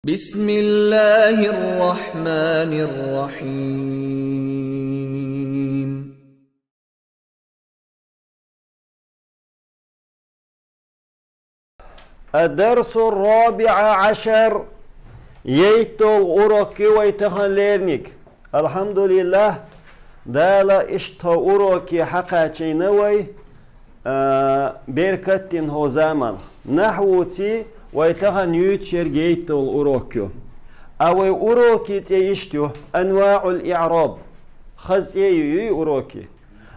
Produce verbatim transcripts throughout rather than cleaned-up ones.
بسم الله الرحمن الرحيم. الدرس الرابع عشر. ЕйтталгӀа урок ю вай тахан лерниг. АлхьамдулиллахӀ, Дала иштта урок хьакхаьчийна вай, а, беркат дина хӀо заман. Нахьвуци вай тахан юьйцуш ерг ейтталгӀа урок ю. А вай уроки цӀи иштта ю: أنواع الإعراب. Хаза цӀи ю и уроки.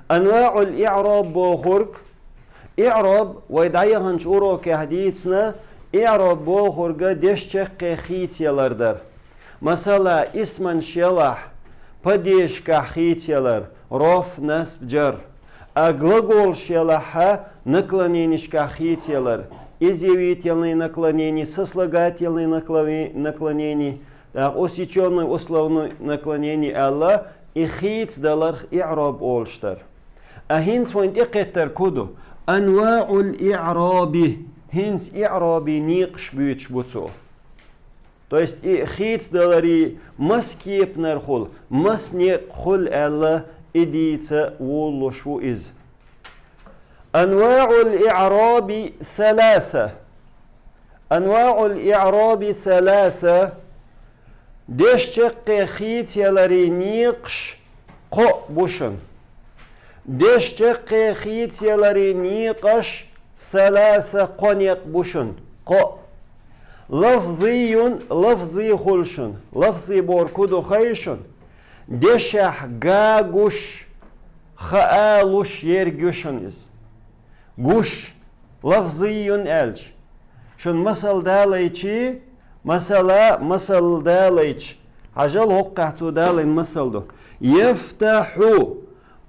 أنواع الإعراب бохург, иӀроб, вай дӀаяханчу урокехь дийцина, иӀроб бохург дешчаккхе хийцаялар дар. Масала, исманаш ялахь, падежашкахь хийцаялар, рофӀ, насб, джар. А глаголаш ялахьа, наклоненешкахь хийцаялар, изъявительное наклонение, сослагательное наклоне-, наклонение, тӀаккха усечённое условное наклонение аьлла, и хийцадаларх иӀроб олуш дара. А хӀинца вайн тӀекхеттарг хӀун ду? أنواع الإعراب. ХӀинца иӀробий некъаш буьйцуш бу цо. То есть и хийцадаларий маса кепанара хуьлу, маса некъ хуьлу аьлла, и дийца вуллуш ву иза. أنواع الإعراب ثلاثة. أنواع الإعراب ثلاثة. Дешчаккхе хийцаяларий некъаш кхоъ бу шуна. Дешчаккхе хийцаяларий некъаш ثلاثة, кхо некъ бу шуна, кхоъ. لفظي, лафзи хуьлу шуна. Лафзи бохург хӀун ду хаий шуна? Дешехь га гуш, хаалуш ерг ю шуна иза. Гуш, لفظي аьлча. Шуна масал далайчи, масала, масал далайча, хьажал, хӀокхахь цо далийна масал ду. يفتح.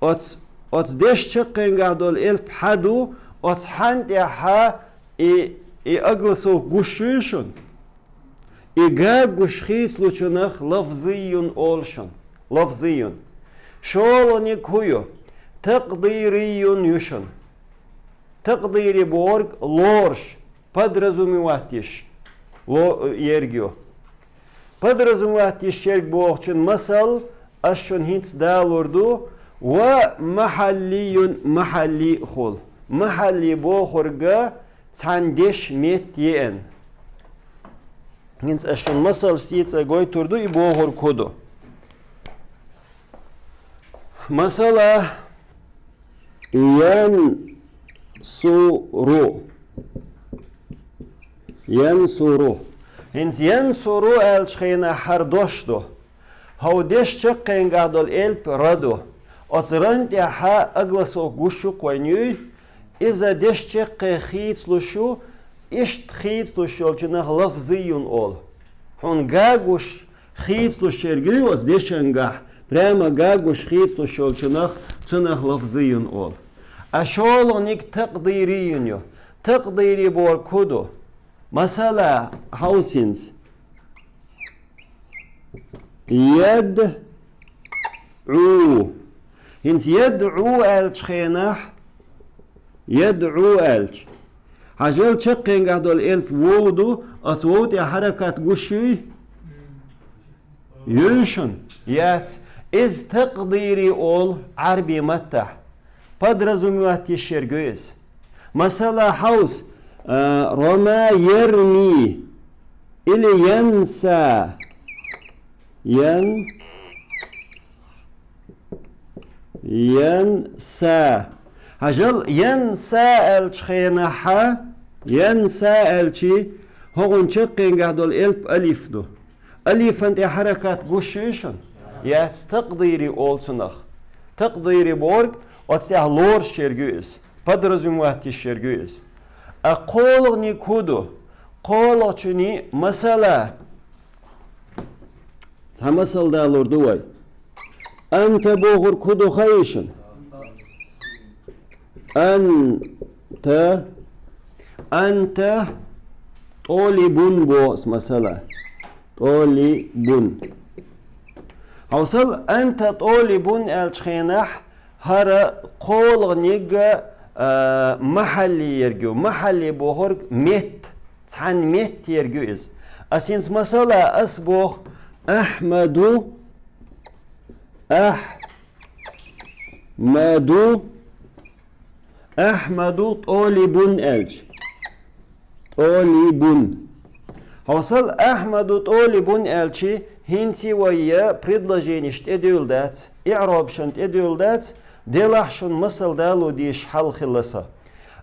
Оцу, оцу дешчаккхенгахь долу элп хьа ду, оцу хьан тӀехьа и, и огласовка гуш юй шуна? И га гуш хийцалучунах لفظي олу шуна. لفظي. ШолгӀаниг хӀун ю? تقديري ю шуна. تقديري бохург лоруш, подразумевать йиш, ло-, ерг ю. Подразумевать йиш ерг бохучун масал ас шуна хӀинца далор ду, ومحلي, محلي а хуьлу. محلي бохург цхьана дешан метта еана. ХӀинца ас шуна масалш сийца гойтур ду, и бохург хӀун ду. Масала, ينصر. ينصر. ХӀинца ينصر аьллачу хенахь хӀара дош ду. ХӀокху дешчаккхенгахь долу элп ра ду. Оцу ран тӀехьа огласовка гуш ю-кх вайна юй, иза дешчаккхе хийцалуш ю, иштта хийцалуш йолчунах لفظي олу. Хьуна га гуш хийцалуш ерг юй оцу дешангахь, прямо га гуш хийцалуш йолчунах, цунах لفظي олу. А шолгӀаниг تقديري ю. تقديري бохург хӀун ду? Масала, хьовсинца. يدعو. ХӀинца يدعو аьллачу хенахь, يدعو аьлча, хьажал, чаккхенгахь долу элп вов ду, оцу вов тӀе хьаракат гуш юй? Юй шуна? Яц. Иза تقديري олу Ӏарбийн маттахь. Подразумевать йиш ерг ю иза. Масала, хьовса, а, رمى يرمي или ينسى. Ян-, ينسى. Хьажал, ينسى аьллачу хенахьа, ينسى аьлчи, хӀокхуьнан чаккхенгахь долу элп алиф ду. Алифан тӀе хьаракат гуш юй шуна? Яц, تقديري олу цунах. تقديري бохург, оцу тӀехь лоруш ерг ю иза, подразумевать йиш ерг ю иза. А кхоалгӀаниг хӀун ду? КхоалгӀачуьнан масала. Цхьа масал далур ду вай. أنت бохург хӀун ду хаий шуна? أنت, أنت طالب боху аса, масала. طالب. Хьовсал, أنت طالب аьллачу хенахь, хӀара кхоалгӀаниг, а, محلي ерг ю. محلي бохург метта, цхьана метта ерг ю иза. Ас хӀинца масала ас боху: Ахьмаду, Ахьмаду, Ахьмаду тӀолибун аьлча. ТӀолибун. Хьовсал, Ахьмаду тӀолибун аьлчи, хӀинца вай я предложенеш тӀедуьйла дац, иӀробашна тӀедуьйла дац, делахь шуна масал дало дезаш хьал хилла со.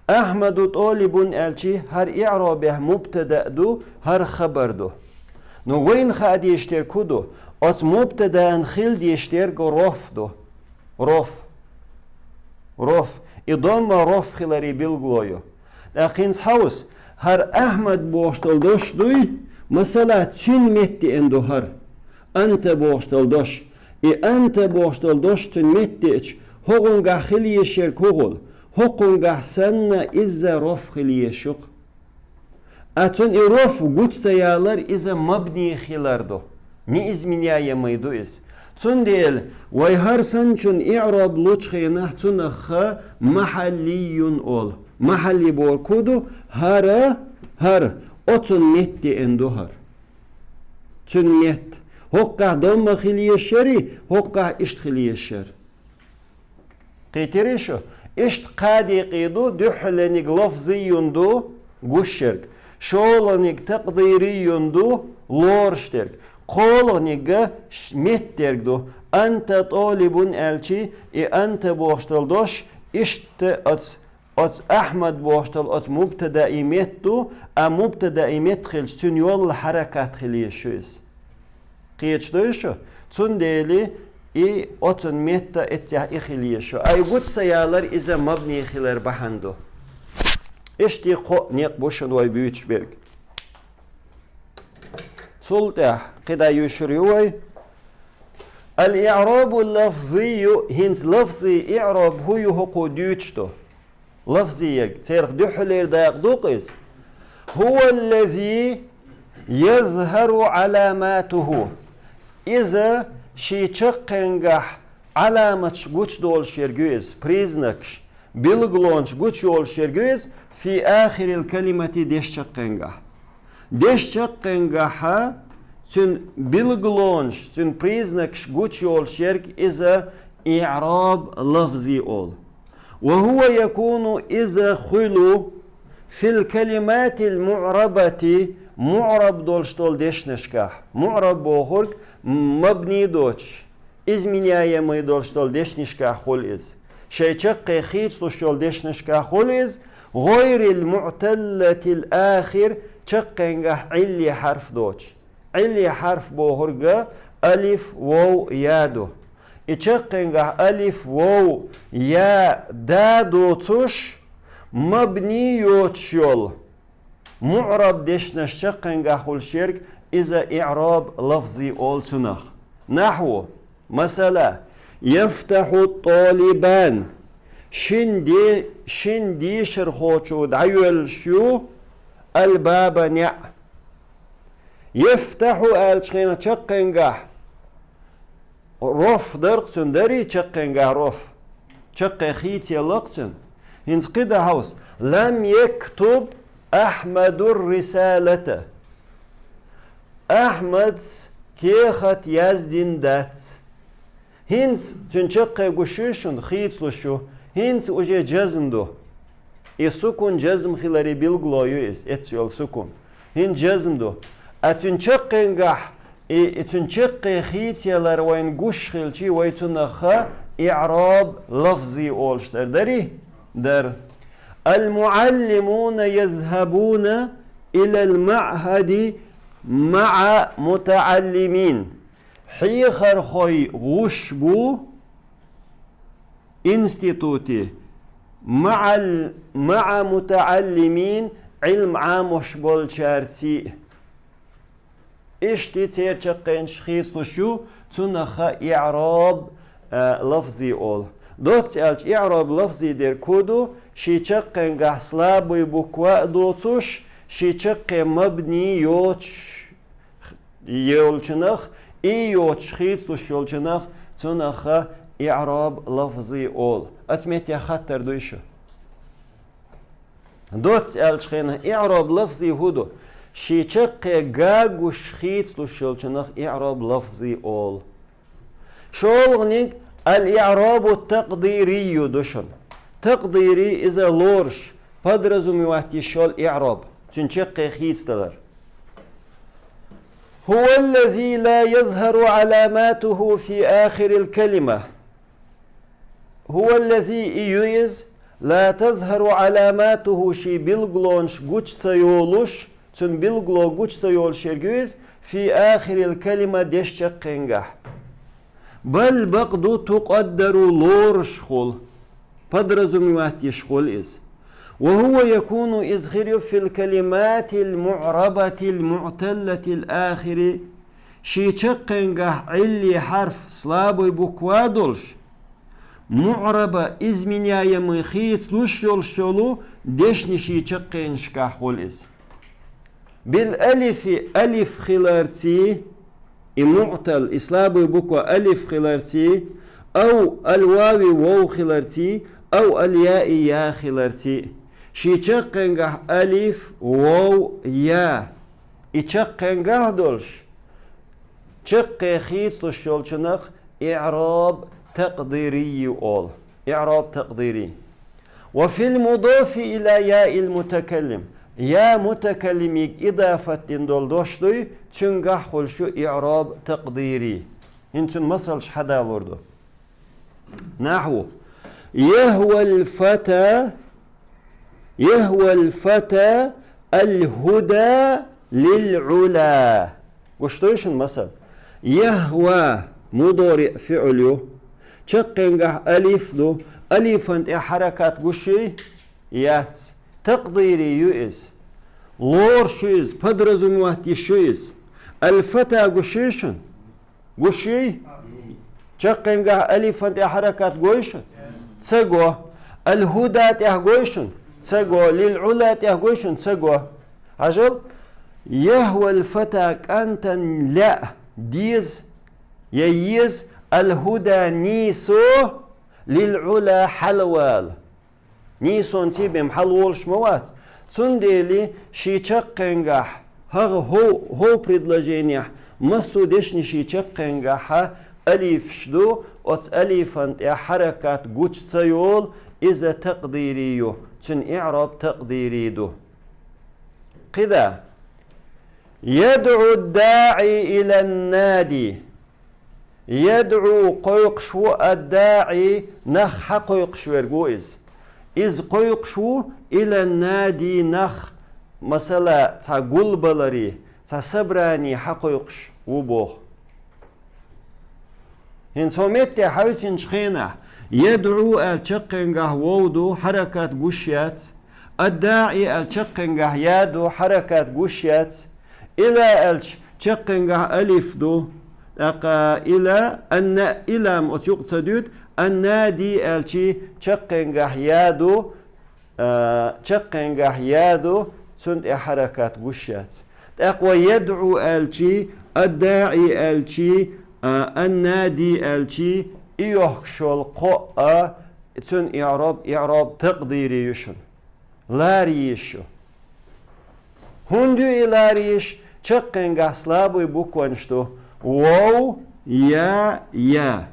Ахьмаду тӀолибун аьлчи, хӀара иӀробехь мубтада ду, хӀара хабар ду. Ну, вайна хаа дезаш дерг хӀун ду? Оцу мубтадан хила дезаш дерг роф ду. Роф. Роф. И домма роф хиларе билгало ю. ТӀаккха хӀинца хьовса, хӀара Ахьмад бохуш долу дош дуй, масала, цуьнан метта деана ду хӀара. Анта бохуш долу дош. И анта бохуш долу дош цуьнан метта деача, хӀокхунгахь хила езаш ерг хӀун хуьлу? ХӀокхунгахь санна иза роф хила езаш ю-кх. А цунна и роф гучу ца ялар, иза мабни хилар ду. Неизменяемый ду иза. Цундела вай хӀара санначун иӀроб лучу хенахь цунах махьаллийюн олу. Махьалли бохург хӀун ду? ХӀара, хӀара, оцунна метта деана ду хӀара. Цуьнан метта. ХӀокхахь домма хила езаш яри, хӀокхахь иштта хила езаш яри. Кхийтирий шу? Иштта кхаа декъе ду, дуьххьалениг лафзийюн ду, гуш ерг. ШолгӀаниг такъдирийюн ду, лоруш дерг. КхоалгӀаниг ш-, метта дерг ду. Анта тӀолибун аьлчи, и анта бохуш долу дош иштта оцу, оцу Ахьмад бохуш долу оцу мубтадаи метта ду, а мубтадаи метта хилча, цуьнан йолла хьаракат хила езаш ю иза. Кхеташ дуй шу? Цундела и оцунна метта эццехь и хила езаш ю. Ай гучу ца ялар, иза мабни хилар бахьана ду. Иштта кхоъ некъ бу шуна вай буьйцуш берг. Цул тӀаьхьа кхидӀа юьйшур ю вай. Ал-иърабу лафзийю, хӀинца лафзий иъраб хӀун ю хӀокхо дуьйцуш ду. Лафзий ерг, церах дуьххьалера дакъа ду-кх иза. ХӀува ллази язхару Ӏаламатуху. Иза шен чаккхенгахь Ӏаламаташ гучудолуш ерг ю иза, признакаш, билгалонаш гучуйолуш ерг ю иза, фи ахирил калимати, дешан чаккхенгахь. Дешан чаккхенгахьа цуьнан билгалонаш, цуьнан признакаш гучуйолуш ерг иза иъраб лафзий олу. Ва хӀува якуну, иза хуьлу, фил калиматил муърабати, муъраб долуш долу дешнашкахь. Муъраб бохург мабни доцуш, изменяемый долуш долу дешнашкахь хуьлу иза. Шайн чаккхе хийцалуш йолу дешнашкахь хуьлу иза, гӀойрил муъталлатил ахир, чаккхенгахь Ӏилли хьарф доцуш. Ӏилли хьарф бохург алиф, вов, я ду. И чаккхенгахь алиф, вов, я, да доцуш, мабни йоцуш йолу муъраб дешнаш чаккхенгахь хуьлуш ерг, иза иъраб лафзий олу цунах. Нахьву, масала, яфтахьу тӀолибан, шин де-, шин дешархочо дӀайоьллуш ю аль-баба, неӀ. Яфтахьу аьллачу хенахь чаккхенгахь роф дара-кх цуьнан, дарий чаккхенгахь роф? Чаккхе хийцаелла-кх цуьнан. ХӀинца кхидӀа хьовса: лам яктуб Ахьмадур рисалата. Ахьмадс кехат яздина дац. ХӀинца цуьнан чаккхе гуш ю шуна, хийцалуш ю. ХӀинца уже жазм ду. И сукун жазм хиларе билгало ю иза, эццахь йолу сукун. ХӀинца жазм ду. А цуьнан чаккхенгахь, и, и цуьнан чаккхе хийцаялар вайна гуш хилчи, вай цунах иъраб лафзий олуш дара, дарий? Дара. Аль-муаллимуна язхабуна илал маъхади маъа мутааллимин. Хьехархой гӀуш бу институте маъал-, маъа мутааллимин, Ӏилма Ӏамош болчаьрций. Иштта церан чаккхенаш хийцалуш ю, цунах иъраб, а, лафзий олу. Доцца аьлча, иъраб лафзий дерг хӀун ду? Шен чаккхенгахь слабый буква а доцуш, шен чаккхе мабни йоцуш йолчунах, и йоцуш хийцалуш йолчунах, цунах иъраб лафзий олу. Оцу меттехь хаттар дуй шу? Доцца аьллачу хенахь иъраб лафзий хӀун ду? Ший чаккхе гагуш хийцалуш йолчунах иӀраб лафзи олу. ШолгӀаниг ал-иӀрабу такъдирийю ду шуна. Такъдири иза лоруш, подразумевать йиш йолу иӀраб, цуьнан чаккхе хийцадалар. هو الذي لا يظهر علاماته في آخر الكلمة. هو الذي и ю иза, لا تظهر علاماته ший билгалонаш гучу ца йолуш, цуьнан билгало гучу ца йолуш ерг ю иза, في آخر الكلمة дешан чаккхенгахь. بل бакъ ду تقدر лоруш хуьлу, подразумевать йиш хуьлу иза. وهو يكون иза хир ю في الكلمات المعربة المعتلة الآخر ший чаккхенгахь Ӏилли хьарф слабый буква долуш, муӀраба изменяемый хийцалуш йолуш йолу дешнийн ший чаккхенашкахь хуьлу иза. بالألف алиф хиларций, и муӀтал, и слабый буква алиф хиларций, أو الواو вов хиларций, أو الياء я хиларций. Ший чаккхенгахь алиф, вов, я. И чаккхенгахь долуш, чаккхе хийцалуш йолчунах иӀраб такъдирийю олу. ИӀраб такъдири. وفي المضاف إلى ياء المتكلم. Я мутакаллимига идафат дина долу дош дуй, цуьнгахь хуьлуш ю иӀраб такъдири. ХӀинца цуьнан масалш хьадалур ду. نحو: يهوى الفتى، يهوى الفتى الهدى للعلا. Гуш дуй шуна масал? Яхва мудориъ фиъл ю. Чаккхенгахь алиф ду. Алифан тӀе хьаракат гуш юй? Яц. Такъдири ю иза. Лоруш ю иза, подразумевать йиш ю иза. Аль-фата гуш юй шуна? Гуш юй? Чаккхенгахь алифан тӀе хьаракат гой шуна? Ца го. Аль-худа тӀехь гой шуна? Ца го. Лил-Ӏула тӀехь гой шуна? Ца го. Хьажал, яхвал фата кӀантан лаьа деза, я еза, аль-худа нийсо, лил-Ӏула хьалавала. Нийсонций бен хьалаволуш ма вац. Цундела ший чаккхенгахь, хӀагӀ хӀов, хӀов предложенехь, массо а дешнийн ший чаккхенгахьа алифаш ду, оцу алифан тӀе хьаракат гучу ца йолу, иза такъдири ю, цуьнан иӀраб такъдири ду. КхидӀа. ЯдӀу ад-даӀи илан-нади. ЯдӀу кхойкхуш ву, ад-даӀи нах хьакхойкхуш верг ву иза. Иза кхойкхуш ву илан-нади нах, масала, цхьа гулбаларе, цхьа собрани хьакхойкхуш ву боху. ХӀинца хӀокху метте хьаьвсинчу хенахь, ядӀу аьлла чаккхенгахь вов ду, хьаракат гуш яц. Ад-даӀи аьлла чаккхенгахь я ду, хьаракат гуш яц. Ила аьлча чаккхенгахь алиф ду. ТӀаккха ила, анна, илам оцу юкъа ца дуьту, аннади аьлчи чаккхенгахь я ду, а, чаккхенгахь я ду, цунна тӀе хьаракат гуш яц. ТӀаккха ядӀу аьлчи, ад-даӀи аьлчи, а, ан-нади аьлчи, и йохкуш йолу кхоъ а, цуьнан иӀроб, иӀроб такъдири ю шуна. Лара йиш ю. ХӀунда ю и лара йиш? Чаккхенгахь слабый букванаш ду. Вов, я, я.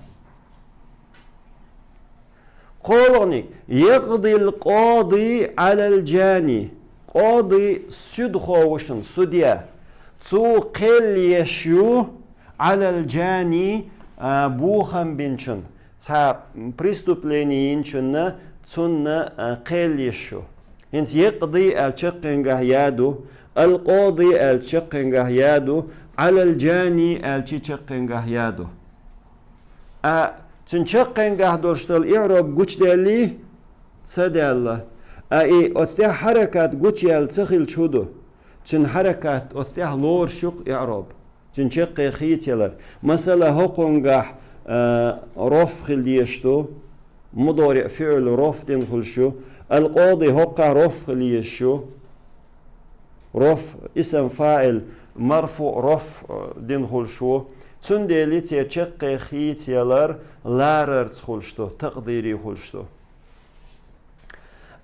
КхоалгӀаниг, якъдил къади Ӏалал-жани. Къади суьдхо ву шуна, судья. Цо кхел еш ю Ӏалал-жани, а, бохам бинчун, цхьа преступлени йинчунна, цунна, а, кхел еш ю. ХӀинца якъди аьлла чаккхенгахь я ду, ал-къади аьлла чаккхенгахь я ду, Ӏалал-жани аьлчи чаккхенгахь я ду. А, цуьнан чаккхенгахь долуш долу иӀроб гучудаьллий? Ца даьлла. А и оцу тӀехь хьаракат гучуяьлла ца хилча хӀун ду? Цуьнан хьаракат оцу тӀехь лоруш ю-кх иӀроб. Цуьнан чаккхе хийцаялар. Масала, хӀокхунгахь, а, роф хила дезаш ду, мудориъ фиъл роф дина хуьлуш ю, ал-къади хӀокхахь роф хила езаш ю. Роф, исам фаил, марфуъ роф, э, дина хуьлуш ву. Цундела церан чаккхе хийцаялар ларарца хуьлуш ду, такъдири хуьлуш ду.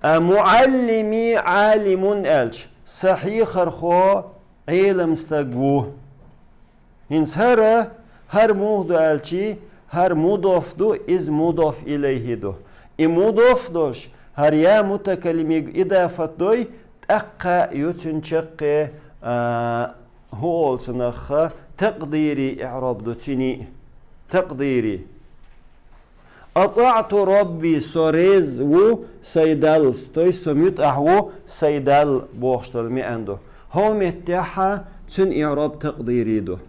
А муаллими Ӏалимун аьлча, сан хьехархо Ӏелам стаг ву. ХӀинца хӀара, хӀара муха ду аьлчи, хӀара мудоф ду, иза мудоф илайхӀи ду. И мудоф долуш, хӀара я мутакаллимига идафат дой, тӀаккха а ю цуьнан чаккхе, а, хӀу олу цунах, такъдири иӀроб ду цуьнан, такъдири. «АтаӀту Рабби», со реза ву сайн Далла, то есть со муьтӀахь ву сайн Далла бохуш долу маьӀна ду. ХӀокху меттехь цуьнан иӀроб такъдири ду.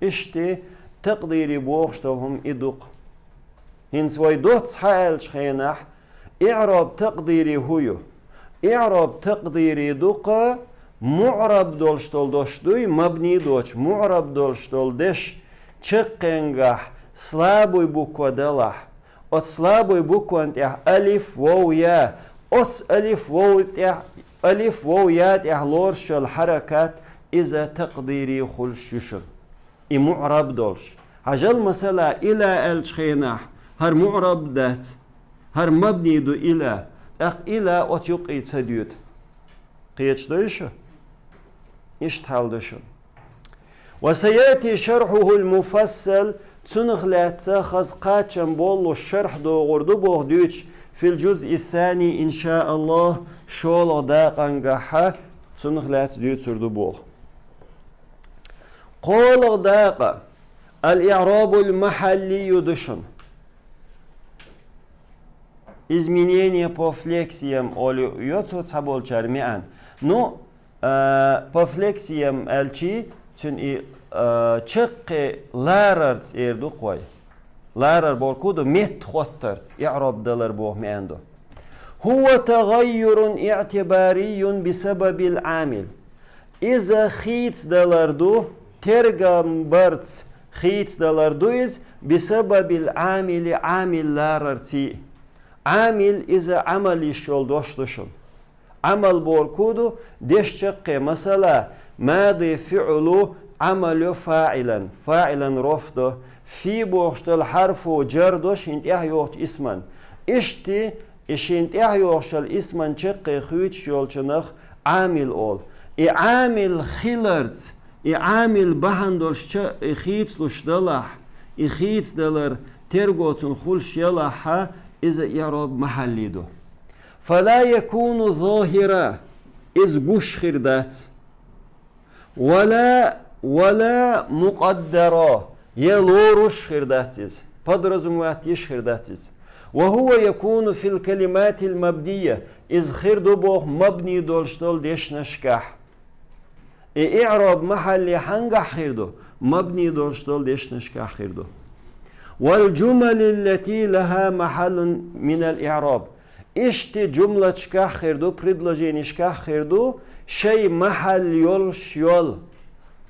Иштта такъдири бохуш долу хӀума и ду-кх. ХӀинца вай доцца хьааьллачу хенахь, иӀроб такъдири хӀу ю? ИӀроб такъдири ду-кх, муӀраб долуш долу дош дуй, мабни доцуш, муӀраб долуш долу деш чаккхенгахь слабый буква далахь, оцу слабый букван тӀехь алиф, вов, я, оцу алиф, вов тӀехь, алиф, вов, я тӀехь лоруш йолу хьаракат, иза такъдири хуьлуш ю шуна. И муӀраб долуш. Хьажал, масала, ила аьллачу хенахь, хӀара муӀраб дац, хӀара мабни ду ила, тӀаккха ила оцу юккъе ца доьду. Кхеташ дуй шу? Иштта хьал ду шуна. «Ва саяти шархьухул муфассал», цунах лаьцна хаза кхачам боллуш шархь догӀур ду боху дуьйцуш, «фил джузъи ссани, иншааллахӀ», шолгӀа дакъангахьа цунах лаьцна дуьйцур ду боху. КхоалгӀа дакъа, ал-иӀрабул махьаллию ду шуна. Изменение по флексиям олу йо цо цхьаболчара маьӀна. Ну, а, по флексиям аьлчи, цуьнан и, а, чаккхе ларарца эр ду-кх вай. Ларар бохург ду, меттахӀоттарца, иӀроб далар боху маьӀна ду. «ХӀува тагӀаййурун иӀтибарийюн бисабабил Ӏамил». Иза хийцадалар ду, тергам барца хийцадалар ду иза, бисабабил Ӏамили, Ӏамил ларарций. Ӏамил иза Ӏамал йиш йолу дош ду шуна. Ӏамал бохург ду, деш чаккхе, масала, мади фиӀлу Ӏамал йо фаӀилан, фаӀилан роф до, фи бохуш долу хьарфу джар до шен тӀехь йохучу исман. Иштта и шен тӀехь йохуш йолу исман чаккхе хуьйцуш йолчунах Ӏамил олу. И Ӏамил хиларца, и Ӏамил бахьана долуш ча-, и хийцалуш далахь, и хийцадалар терго цунна хуьлуш ялахьа, иза иӀроб махьалли ду. «Фала якуну зохира», иза гуш хир дац. «Вала, вала мукъаддаро», я лоруш хир дац иза, подразумевать йиш хир дац иза. «Ва хӀува якуну фил калиматил мабния», иза хир ду боху мабни долуш долу дешнашкахь. И иӀроб махьалли хьангахь хир ду? Мабни долуш долу дешнашкахь хир ду. «Вал джумалиллати лаха махьаллун минал иӀроб». Иштта джумлаташкахь хир ду, предложенишкахь хир ду, шайн махьал йолуш йол.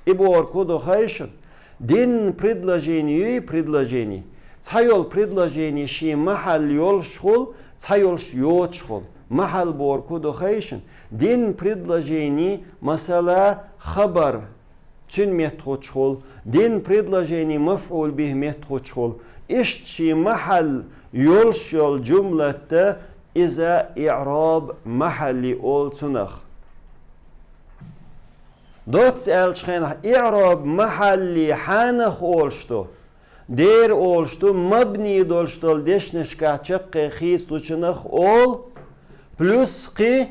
И бохург ду хай шуна. Дин предложени юй, предложени. Цхьа йолу предложени шен махьал йолуш хул, цхьа йолуш йоцуш хул. Махьал бохург ду хай шуна. Дин предложени, масала, хабар, цуьнан меттахӀуттуш хул, дин предложени мафӀул бихӀ меттахӀуттуш хул. Иштта шен махьал йолуш йолу джумлатта иза иӀроб махьалли олу цунах. Доцца аьллачу хенахь иӀроб махьалли хьанах олуш ду? Дера олуш ду, мабни долуш долу дешнашкахь чаккхе хийцалучунах олу, плюс кхин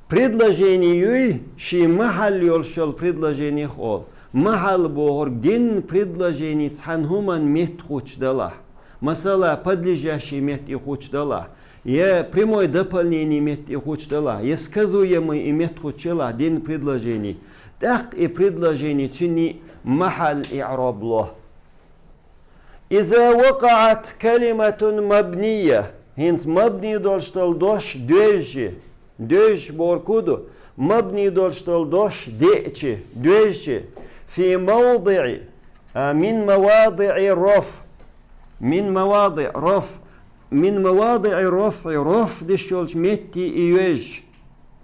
предложени юй, шен махьал йолуш йолу предложених олу. Махьал бохург дин предложени цхьана хӀуманна меттахӀуттуш далахь. Масала, подлежащий метта и хӀуттуш далахь, я прямой дополнение метта и хӀуттуш далахь, я сказуемый и меттахӀуттуш ялахь дин предложени. ТӀаккха и предложени цуьнан махьал иӀроб ло. «Иза вакъаӀат калиматун мабния», хӀинца мабни долуш долу дош доьжжи, доьжжи бохург ду, мабни долуш долу дош деъчи, доьжчи, «фи мавдиӀи», а, «мин мавадиӀи роф», «мин мавадиӀ роф», «мин мавадиӀи роф», роф деш йолчу метте и йоьжчи.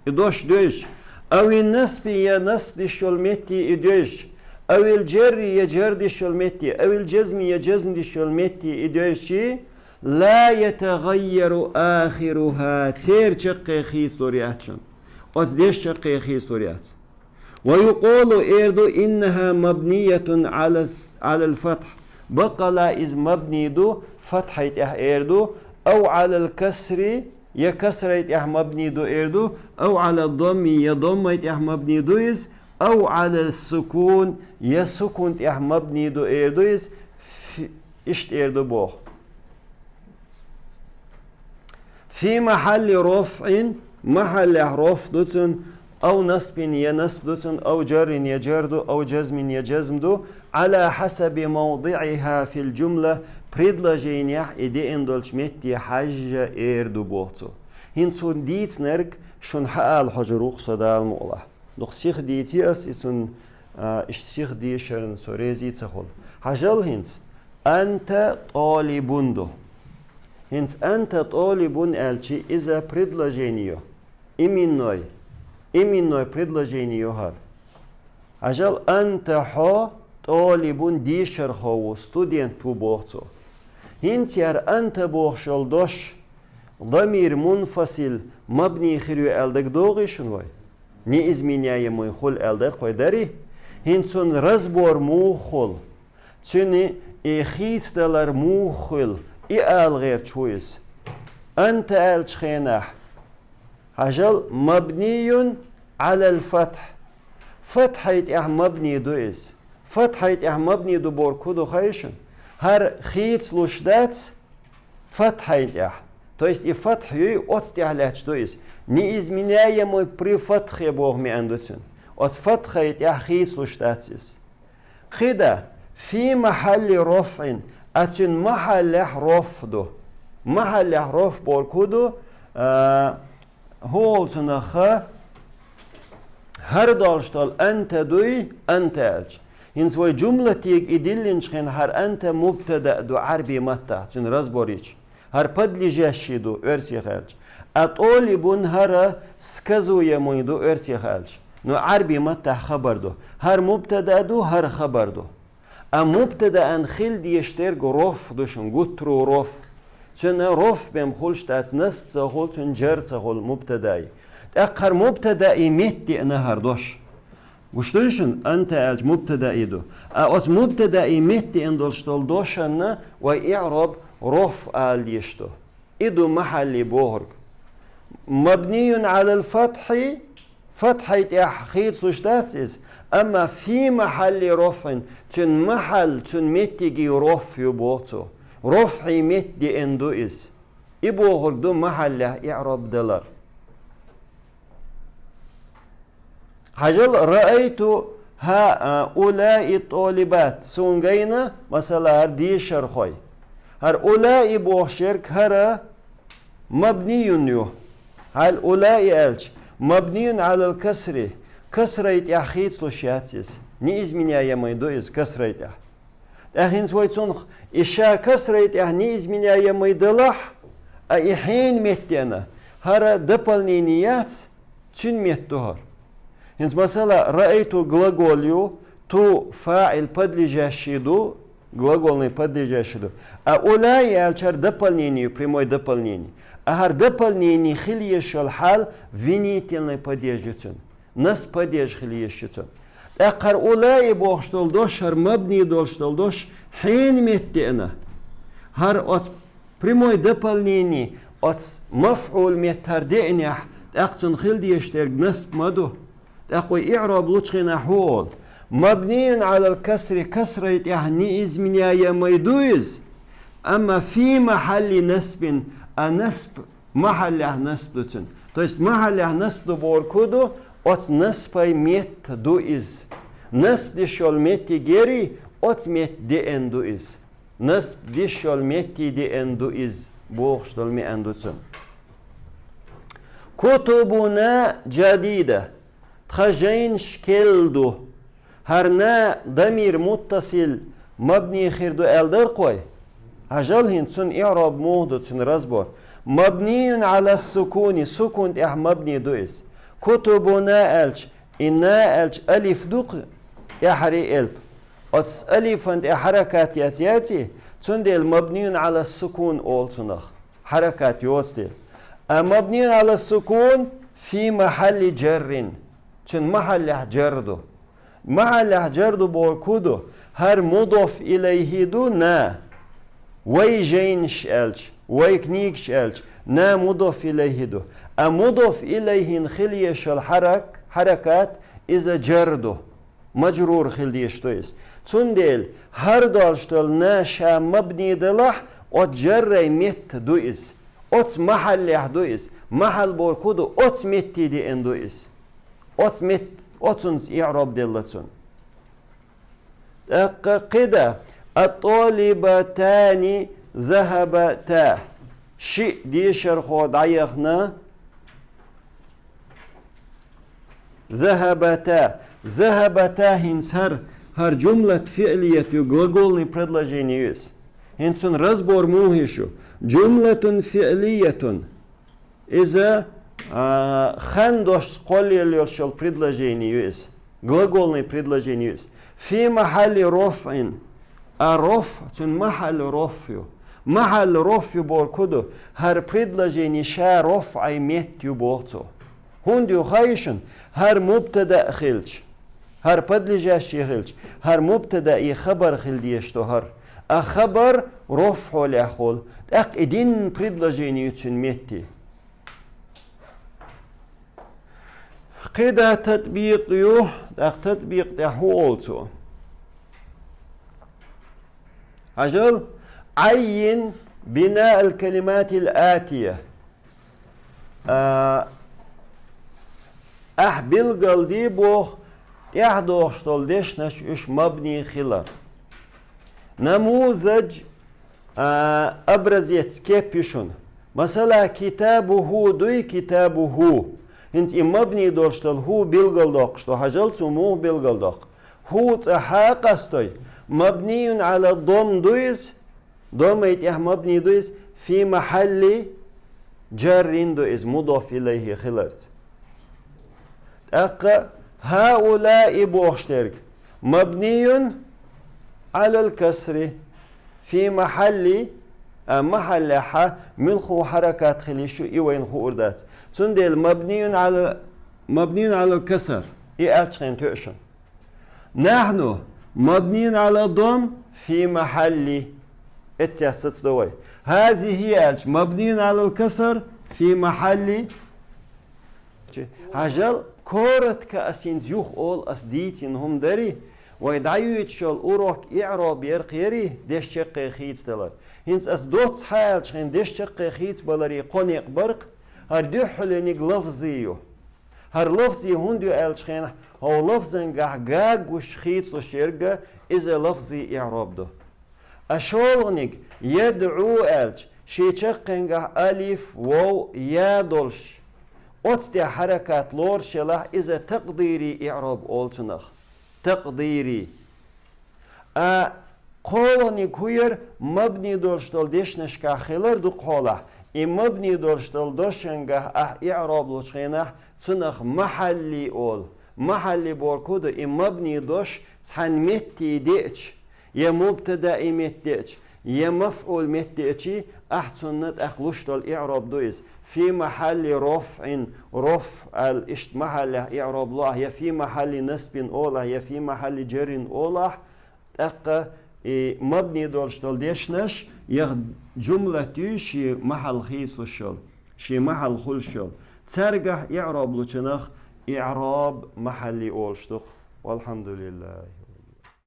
И дош доьжчи. «Ави насби», я насб деш йолу метте и доьжчи. «Авил джарри», я джар деш йолу метте, «авил джазми», я джазм деш йолу метте и доьжчи, «ла ятагӀайяру ахируха», церан чаккхе хийцалур яц шуна. Оцу дешан чаккхе хийцалур яц. ويقال, эр ду, إنها مبنية على الس-, على الفتح. Бакъала из мабни ду, фатхьай тӀехь эр ду, أو على الكسر, я касрай тӀехь мабни ду, эр ду, أو على الضم, я доммай тӀехь мабни ду из, أو على السكون, я сукун тӀехь мабни ду, эр ду из, фи-, иштта эр ду боху. في محل رفع, махьаллехь роф ду цун, أو نصب, я насб ду цун, أو جر, я джар ду, أو جزم, я джазм ду, على حسب موضعها في الجملة, предложенехь и деана долчу метте хьаьжжа эр ду боху цо. ХӀинца цо дийцинарг шуна хьаала хьожур ву-кх со, Дала мукъалахь. Дукха сиха дийци ас и цунна, а, иштта сиха дешарна со реза ца хуьлу. Хьажал хӀинца, أنت طالب ду. ХӀинца أنت طالب аьлчи, иза предложени ю. Именной. Именной предложени ю хӀара. Хьажал, أنت хьо, طالب дешархо ву, студент ву боху цо. ХӀинца яра أنت бохуш йолу дош дамир мунфасил мабни хир ю аьлла дагадогӀий шуна вай? Неизменяемый хуьлу аьлла дара-кх вай, дарий? ХӀинца цуьнан разбор муха хуьлу? Цуьнан и хийцадалар муха хуьлу? И ала гӀерташ ву иза. أنت аьллачу хенахь, хьажал, مبني على الفتح. Фатхьай тӀехь мабни ду иза. Фатхьай тӀехь мабни ду бохург хӀун ду хаий шуна? ХӀара хийцалуш дац фатхьай тӀехь. То есть и фатхь юй, оцу тӀехь лаьтташ ду иза. Неизменяемый при фатхе боху маьӀна ду цуьнан. Оцу фатхьай тӀехь хийцалуш дац иза. КхидӀа, في محل رفع, а цуьнан махьаллехь роф ду. Махьаллехь роф бохург хӀун ду? А, хӀун олу цунах, хӀара долуш долу أنت дуй, أنت аьлча. ХӀинца вай жумлатега и диллинчу хенахь, хӀара أنت мубтада ду Ӏарби маттахь, цуьнан разбор йича. ХӀара подлежащий ду, оьрсех аьлча. А طالب хӀара сказуемый ду, оьрсех аьлча. Ну, Ӏарби маттахь хабар ду. ХӀара мубтада ду, хӀара хабар ду. А мубтадаан хила дезаш дерг роф ду шуна, гуттар а роф. Цуьнан роф бен хуьлуш дац, насб ца хуьлу, цуьнан джар ца хуьлу мубтадаи. ТӀаккха хӀара мубтадаи метта деана хӀара дош. Гуш дуй шуна, أنت аьлча мубтадаи ду. А оцу мубтадаи метта деана долуш долу дошанна вай иӀроб роф ала дезаш ду. И ду махьалли бохург. مبني على الفتح, фатхьай тӀехь хийцалуш дац иза, амма في محل رفع, цуьнан махьал, цуьнан меттиги роф ю боху цо. Рофхьий метта деана ду иза. И бохург ду махьаллехь иӀроб далар. Хьажал, رأيت هؤلاء الطالبات, суна гайна, масала, хӀара дешархой. ХӀара أولئك бохуш ерг хӀара مبني ю. Хьал أولئك аьлча, مبني على الكسر, касрай тӀехь хийцалуш яц иза. Неизменяемый ду иза касрай тӀехь. ТӀаккха хӀинца вай цунах и ша касрай тӀехь неизменяемый далахь, а и хьенан метта деана, хӀара дополнение яц, цуьнан метта ду хӀара. ХӀинца, масала, رأيت глагол ю, تو фаӀил подлежащий ду, глагольный подлежащий ду. А أولئك аьлча хӀара дополнение ю, прямой дополнение. А хӀара дополнение хила езаш йолу хьал винительный падеж ю цуьнан. Насб падеж хила езаш ю цуьнан. ТӀаккха хӀара أولئك бохуш долу дош, хӀара مبني долуш долу дош хьенан метта деана? ХӀара оцу прямой дополнение, оцу мафӀул метта хӀара деанехь, тӀаккха цунна хила дезаш дерг насб ма ду. ТӀаккха вай иӀроб лучу хенахь хӀун олу? مبني على الكسر, касрай тӀехь неизменяемый ду иза. Амма في محل نصب, а насб махьаллехь насб ду цуьнан. То есть махьаллехь насб ду бохург хӀун ду? Оцу насбай метта ду иза. Насб деш йолу меттиг ярий, оцу метта деана ду иза. Насб деш йолу метте деана ду иза, бохуш долу маьӀна ду цуьнан. كتبنا جديدة. Тхан жайнаш керла ду. ХӀара на дамир муттасил мабни хир ду аьлла дара-кх вай. Хьажал хӀинца цуьнан иӀроб муха ду, цуьнан разбор. مبني على السكون, сукун тӀехь мабни ду иза. كتبنا аьлча, и на аьлча алиф ду-кх тӀаьххьара элп. Оцу алифан тӀе хьаракат яц яций, цундела مبني على السكون олу цунах. Хьаракат йоцу дела. А مبني على السكون في محل جر. Цун махьаллехь джар ду. Махьаллехь джар ду бохург хӀун ду? ХӀара мудоф илайхӀи ду, на. Вай жайнаш аьлча, вай книгаш аьлча, на мудоф илайхӀи ду. А мудоф илайхӀин хила езаш йола хьарак-, хьаракат, иза джар ду. Маджрур хила дезаш ду иза. Цундела хӀара долаш дола на ша мабни далахь, оцу джаррай метта ду иза. Оцу махьаллехь ду иза. Махьал бохург хӀун ду? Оцу метте деана ду иза. Оцу мет-, оцунца иӀроб делла цунна. ТӀаккха кхидӀа: «Ат-талибатани захабата». Шиъ дешархо дӀаяхна. Захабата. Захабата хӀинца хӀара, хӀара джумлат фиълият ю, глагольный предложени ю иза. ХӀинца цун разбор муха йиш ю? Джумлатун фиълиятун. Иза, а, хан дош кхоллаелла йолаш йола предложени ю иза. Глагольный предложени ю иза. Фи махьалли рофӀин. А рофӀ, цун махьал рофӀ ю. Махьал рофӀ ю бохург хӀун ду? ХӀара предложени ша рофӀай метта ю боху цо. ХӀунда ю хаий шуна? ХӀара мубтада хилча, хӀара подлежащий хилча, хӀара мубтадаи хабар хила дезаш ду хӀара. А хабар рофӀ хьолехь хуьлу, тӀаккха и динна предложени ю цуьнан метте. КхидӀа татбикъ ю, тӀаккха татбикъ тӀехь хӀун олу цо? Хьажал, Ӏаййин бина ал-калиматил атия. А, ахь билгалде боху, тӀаьхьа дохуш долу дешнаш уьш мабни хилар. Намузаж, а, образец, кеп ю шуна. Масала, китабуху дуй, китабуху. ХӀинца и мабни долуш долу хӀу билгалдоккхуш ду, хьажал цо муха билгалдоккху. ХӀу цӀа хьа къастой. Мабниюн Ӏала дом ду иза. Домай тӀехь мабни ду иза, фи махьалли джаррин ду иза, мудоф илайхи хиларца. ТӀаккха хӀаулаи бохуш дерг, мабниюн Ӏалал касри, фи махьалли, а, махьаллехьа муьлхха хьаракат хила йиш ю, и вайна хуур дац. Цундела мабниюн Ӏала, мабниюн Ӏалал касар, и аьлча хьайна тоьа шуна. Нахьну мабнин Ӏала дом фи махьалли. Эццес сацадо вай. ХӀазихӀи аьлча, мабнин Ӏалал касар фи махьалли. Хьажал, коротко ас хӀинца юха олу, ас дийцина хӀума дарий, вай дӀаюьйтуш йолу урок иӀроб ярх ярий, дешчаккхе хийцадалар. ХӀинца ас доцца хьа аьлча хьайна дешчаккхе хийцабаларий кхо некъ баркъ, хӀара дуьххьалийниг лафзи ю. ХӀара лафзи хӀунда ю аьлча хенахь, хӀокху лафзангахь гагуш хийцалуш ерг иза лафзи иӀроб ду. А шолгӀаниг, ядӀу аьлча, шен чаккхенгахь алиф, вов, я долуш, оцу тӀехь хьаракат лоруш елахь, иза такъдири иӀроб олу цунах. Такъдири. А кхоалгӀаниг хӀун яра, мабни долуш долу дешнашкахь хилар дукхахьолахь, и мабни долуш долу дошангахь ахь иӀроб лучу хенахь, цунах махьалли олу. Махьалли бохург хӀун ду, и мабни дош цхьана метте деача, я мубтадаи метте деача, я мафӀули метте деача, ахь цунна тӀаккха луш долу иӀроб ду иза. Фи махьалли рофӀин, рофӀ аьлла иштта махьаллехь иӀроб ло ахь, я фи махьалли насбин олу ахь, я фи махьалли джаррин олу ахь, тӀаккха и мабни долуш долу дешнаш, я джумлат ю шен махьал хийцалуш йолу, шен махьал хуьлуш йолу. Цаьргахь иӀроб лучунах иӀроб махьалли олуш ду-кх. Валхьамдулиллахь.